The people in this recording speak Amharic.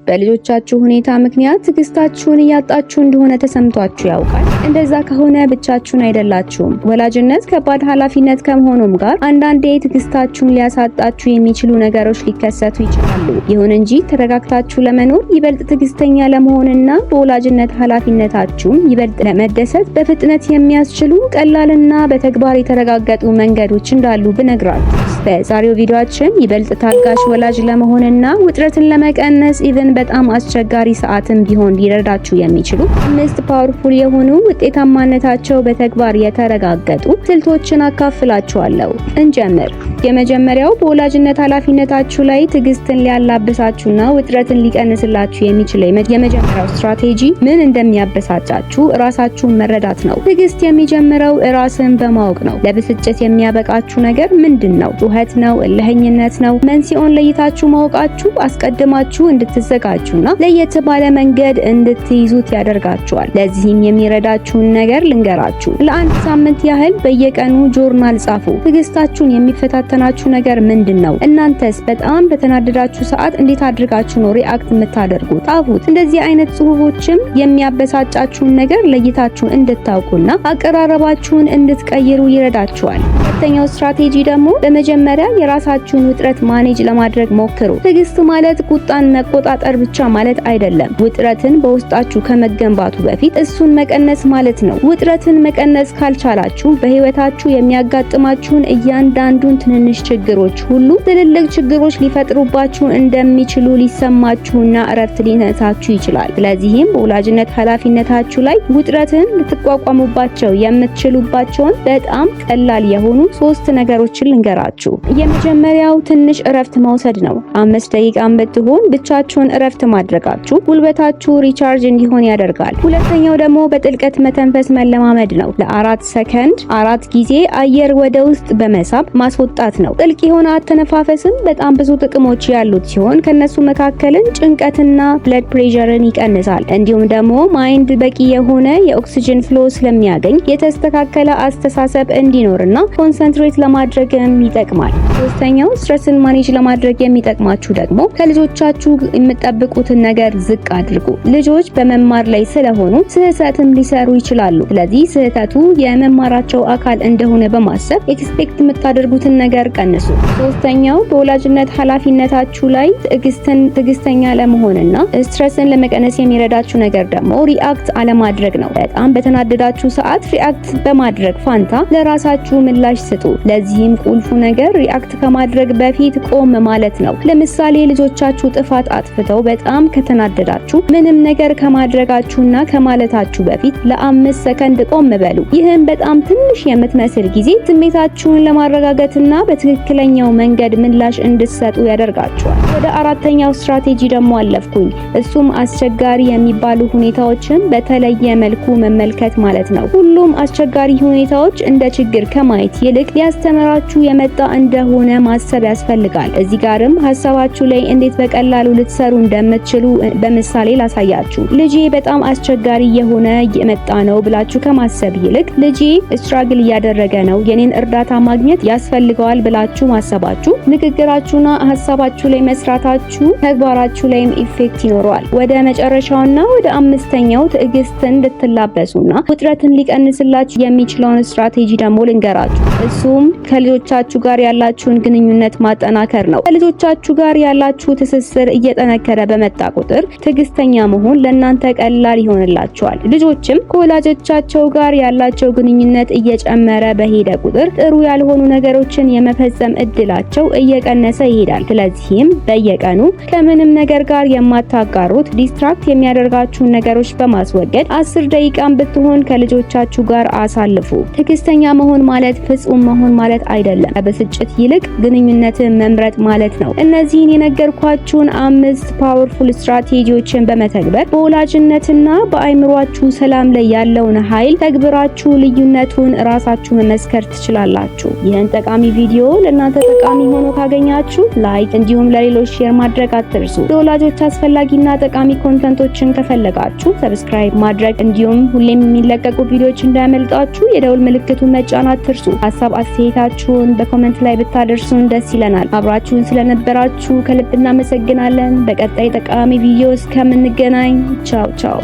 በልጆቻችሁ ሁኔታ ምክንያት ትዕግስታችሁን እያጣችሁ እንደሆነ ተሰምቷችሁ ያውቃል? እንደዛ ከሆነ ብቻችሁን አይደላችሁም። ወላጅነት ከባድ ኃላፊነት ከመሆኑም ጋር አንዳንዴ ትዕግስታችሁን ሊያሳጣችሁ የሚችሉ ነገሮች ሊከሰቱ ይችላሉ። ይሁን እንጂ ተረጋግታችሁ ለመኖር፣ ይበልጥ ትዕግስተኛ ለመሆንና በወላጅነት ኃላፊነታችሁም ይበልጥ ለመደሰት በፍጥነት የሚያስችሉ ቀላልና በተግባር የተረጋገጡ መንገዶች እንዳሉ ብነግራችሁ? በዛሬው ቪዲዮአችን ይበልጥ ታጋሽ ወላጅ ለመሆንና ውጥረትን ለመቀነስ even በጣም አስቸጋሪ ሰዓትም ቢሆን ሊረዳችሁ የሚችሉ አምስት powerful የሆኑ፣ ውጤታማነታቸው በተግባር የተረጋገጡ ስልቶችን አካፍላችኋለሁ። እንጀምር። የመጀመሪያው በወላጅነት ኃላፊነታችሁ ላይ ትዕግስትን ሊያላብሳችሁና ውጥረትን ሊቀንስላችሁ የሚችለው የመጀመሪያው ስትራቴጂ ምን እንደሚያበሳጫችሁ ራሳችሁን መረዳት ነው። ትዕግስት የሚጀምረው ራስን በማወቅ ነው። ለብስጭት የሚያበቃችሁ ነገር ምንድን ነው? ጩኸት ነው? እልህኝነት ነው? መንስኤውን ለይታችሁ ማወቃችሁ አስቀድማችሁ እንድትዘጋጁና ለየት ባለ መንገድ እንድትይዙት ያደርጋችኋል። ለዚህም የሚረዳችሁን ነገር ልንገራችሁ። ለአንድ ሳምንት ያህል በየቀኑ ጆርናል ጻፉ። ትዕግስታችሁን የሚፈታተናችሁ ነገር ምንድን ነው? እናንተስ በጣም በተናደዳችሁ ሰዓት እንዴት አድርጋችሁ ነው react የምታደርጉት? ጻፉት። እንደዚህ አይነት ጽሁፎችም የሚያበሳጫችሁን ነገር ለይታችሁ እንድታውቁና አቀራረባችሁን እንድትቀይሩ ይረዳችኋል። ሁለተኛው ስትራቴጂ ደግሞ በመጀመሪያ የራሳችሁን ውጥረት manage ለማድረግ ሞክሩ። ትዕግስት ማለት ቁጣን መቆጣጠር ብቻ ማለት አይደለም። ውጥረትን በውስጣችሁ ከመገንባቱ በፊት እሱን መቀነስ ማለት ነው። ውጥረትን መቀነስ ካልቻላችሁ በህይወታችሁ የሚያጋጥማችሁን እያንዳንዱን ትንንሽ ችግሮች ሁሉ ትልልቅ ችግሮች ሊፈጥሩባችሁ እንደሚችሉ ሊሰማችሁና እረፍት ሊነሳችሁ ይችላል። ስለዚህም በወላጅነት ኃላፊነታችሁ ላይ ውጥረትን ልትቋቋሙባቸው የምትችሉባቸውን በጣም ቀላል የሆኑ ሶስት ነገሮችን ልንገራችሁ። የመጀመሪያው ትንሽ እረፍት መውሰድ ነው። 5 ደቂቃም ብትሆን ብቻችሁን እረፍት ማድረጋችሁ ጉልበታችሁ recharge እንዲሆን ያደርጋል። ሁለተኛው ደግሞ በጥልቀት መተንፈስ መለማመድ ነው። ለ4 ሰከንድ አራት ጊዜ አየር ወደ ውስጥ በመሳብ ማስወጣት ነው። ጥልቅ የሆነ አተነፋፈስም በጣም ብዙ ጥቅሞች ያሉት ሲሆን ከነሱ መካከልን ጭንቀትና blood pressure ን ይቀንሳል። እንዲሁም ደግሞ mind በቂ የሆነ የኦክሲጅን flow ስለሚያገኝ የተስተካከለ አስተሳሰብ እንዲኖርና concentrate ለማድረግም ይጠቅማል። ሶስተኛው stress ን manage ለማድረግ የሚጠቅማችሁ ደግሞ ከልጆቻችሁ የምትጠብቁትን ነገር ዝቅ አድርጉ። ልጆች በመማር ላይ ስለሆኑ ስህተትም ሊሰሩ ይችላሉ። ስለዚህ ስህተቱ የመማራቸው አካል እንደሆነ በማሰብ expect የምታደርጉትን ነገር ቀንሱ። ሶስተኛው በወላጅነት ኃላፊነታችሁ ላይ ትዕግስትን ትዕግስተኛ ለመሆንና stress ን ለመቀነስ የሚረዳችሁ ነገር ደግሞ react አለማድረግ ነው። በጣም በተናደዳችሁ ሰዓት react በማድረግ ፋንታ ለራሳችሁ ምላሽ ስጡ። ለዚህም ቁልፉ ነገር react ከማድረግ በፊት ቆም ማለት ነው። ለምሳሌ ልጆቻችሁ ጥፋት አጥፍተው በጣም ከተናደዳችሁ ምንም ነገር ከማድረጋችሁና ከማለታችሁ በፊት ለ5 ሰከንድ ቆም በሉ። ይህም በጣም ትንሽ የምትመስል ጊዜ ስሜታችሁን ለማረጋጋትና በትክክለኛው መንገድ ምላሽ እንድትሰጡ ያደርጋችኋል። ወደ አራተኛው ስትራቴጂ ደግሞ አለፍኩኝ። እሱም አስቸጋሪ የሚባሉ ሁኔታዎችን በተለየ መልኩ መመልከት ማለት ነው። ሁሉም አስቸጋሪ ሁኔታዎች እንደ ችግር ከማየት ይልቅ ሊያስተምራችሁ የመጣ እንደሆነ ማሰብ ያስፈልጋል። እዚህ ጋርም ሀሳባችሁ ላይ እንዴት በቀላሉ ልትሰሩ እንደምትችሉ በምሳሌ ላሳያችሁ። ልጄ በጣም አስቸጋሪ እየሆነ የመጣ ነው ብላችሁ ከማሰብ ይልቅ ልጄ struggle እያደረገ ነው፣ የኔን እርዳታ ማግኘት ያስፈልገዋል ብላችሁ ማሰባችሁ ንግግራችሁና ሀሳባችሁ ላይ መስራታችሁ ተግባራችሁ ላይም effect ይኖረዋል። ወደ መጨረሻውና ወደ አምስተኛው ትዕግስትን እንድትላበሱና ውጥረትን ሊቀንስላችሁ የሚችለውን ስትራቴጂ ደግሞ ልንገራችሁ። እሱም ከልጆቻችሁ ጋር ያላችሁን ግንኙነት ማጠናከር ነው። ከልጆቻችሁ ጋር ያላችሁ ትስስር እየጠነከረ በመጣ ቁጥር ትዕግስተኛ መሆን ለእናንተ ቀላል ይሆንላችኋል። ልጆችም ከወላጆቻቸው ጋር ያላቸው ግንኙነት እየጨመረ በሄደ ቁጥር ጥሩ ያልሆኑ ነገሮችን የመፈጸም እድላቸው እየቀነሰ ይሄዳል። ስለዚህም በየቀኑ ከምንም ነገር ጋር የማታጋሩት distract የሚያደርጋችሁን ነገሮች በማስወገድ 10 ደቂቃም ብትሆን ከልጆቻችሁ ጋር አሳልፉ። ትዕግስተኛ መሆን ማለት ፍጹም መሆን ማለት አይደለም። ከብስጭት ይልቅ ግንኙነትን መምረጥ ማለት ነው። እነዚህን የነገርኳችሁን አምስት powerful ስትራቴጂዎችን በመተግበር በወላጅነትና በአይምሯችሁ ሰላም ላይ ያለውን ኃይል ተግብራችሁ ልዩነቱን ራሳችሁ መመስከር ትችላላችሁ። ይህን ጠቃሚ ቪዲዮ ለእናንተ ጠቃሚ ሆኖ ካገኛችሁ like እንዲሁም ለሌሎች share ማድረግ አትርሱ። ለወላጆች አስፈላጊና ጠቃሚ content ኦችን ከፈለጋችሁ subscribe ማድረግ እንዲሁም ሁሌም የሚለቀቁ ቪዲዮዎች እንዳያመልጣችሁ የደውል ምልክቱን መጫን አትርሱ። ሀሳብ ሀሳብ አስተያየታችሁን በ comment ላይ ብታደርሱን ደስ ይለናል። አብራችሁን ስለነበራችሁ ከልብ እናመሰግናለን። በቀጣይ ጠቃሚ ቪዲዮ እስከምንገናኝ ቻው ቻው።